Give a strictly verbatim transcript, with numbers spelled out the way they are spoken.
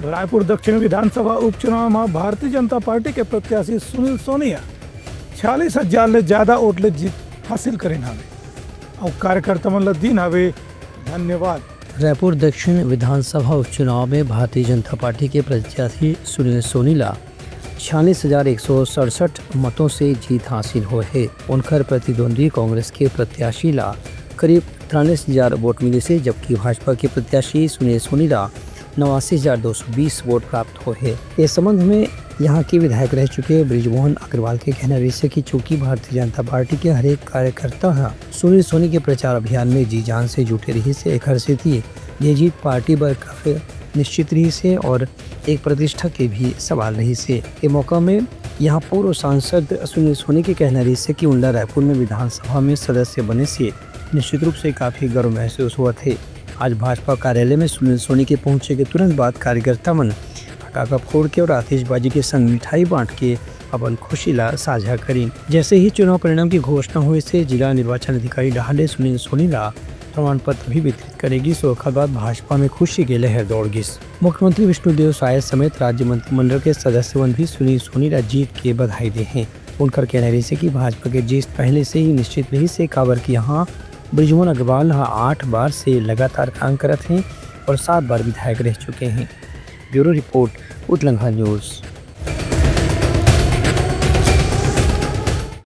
रायपुर दक्षिण विधानसभा उपचुनाव म भारतीय जनता पार्टी के प्रत्याशी सुनील सोनी ह छियालीस हजार ले ज्यादा वोट ले जीत हासिल करिन हवे। अउ कार्यकर्ता मन ल दीन हवे धन्यवाद। रायपुर दक्षिण विधानसभा उपचुनाव में भारतीय जनता पार्टी के प्रत्याशी सुनील सोनी ला छियालीस हजार एक सौ सड़सठ मतों से जीत हासिल होए हे। उनकर प्रतिद्वंदी कांग्रेस के प्रत्याशी ला करीब तिरालीस हजार वोट मिले से, जबकि भाजपा के प्रत्याशी सुनील सोनी ला नवासी हजार दो सौ बीस वोट प्राप्त होए हे। इस संबंध में यहाँ के विधायक रह चुके बृजमोहन अग्रवाल के कहना रहिस हे कि चूंकि भारतीय जनता पार्टी के हरेक कार्यकर्ता ह सुनील सोनी के प्रचार अभियान में जी जान से जुटे रहिस हे, एखर सेती ये जीत पार्टी बर काफी निश्चित रहिस हे और एक प्रतिष्ठा के भी सवाल रहिस हे। ये मौका में यहाँ पूर्व सांसद सुनील सोनी के कहना रहिस हे कि उनला रायपुर में विधानसभा में सदस्य बने से निश्चित रूप से काफी गर्व महसूस होवत हे। आज भाजपा कार्यालय में सुनील सोनी के पहुंचे के तुरंत बाद कार्यकर्ता मन फटाखा फोड़ के और आतिशबाजी के संग मिठाई बांट के अपन खुशी ला साझा करिन। जैसे ही चुनाव परिणाम की घोषणा होइस हे, जिला निर्वाचन अधिकारी डहार ले सुनील सोनी ला प्रमाण पत्र भी वितरित करे गिस। ओखर बाद भाजपा में खुशी के लहर दौड़ गिस। मुख्यमंत्री विष्णुदेव साय समेत राज्य मंत्रिमंडल के सदस्य मन भी सुनील सोनी ला जीत के बधाई दे हे। उनकर कहना रहिस हे कि भाजपा के जीत पहले से ही निश्चित रहिस हे, काबर कि यहाँ बृजमोहन अग्रवाल ह आठ बार से लगातार काम करत हे और सात बार विधायक रह चुके हे। Bureau report, Utlangha news.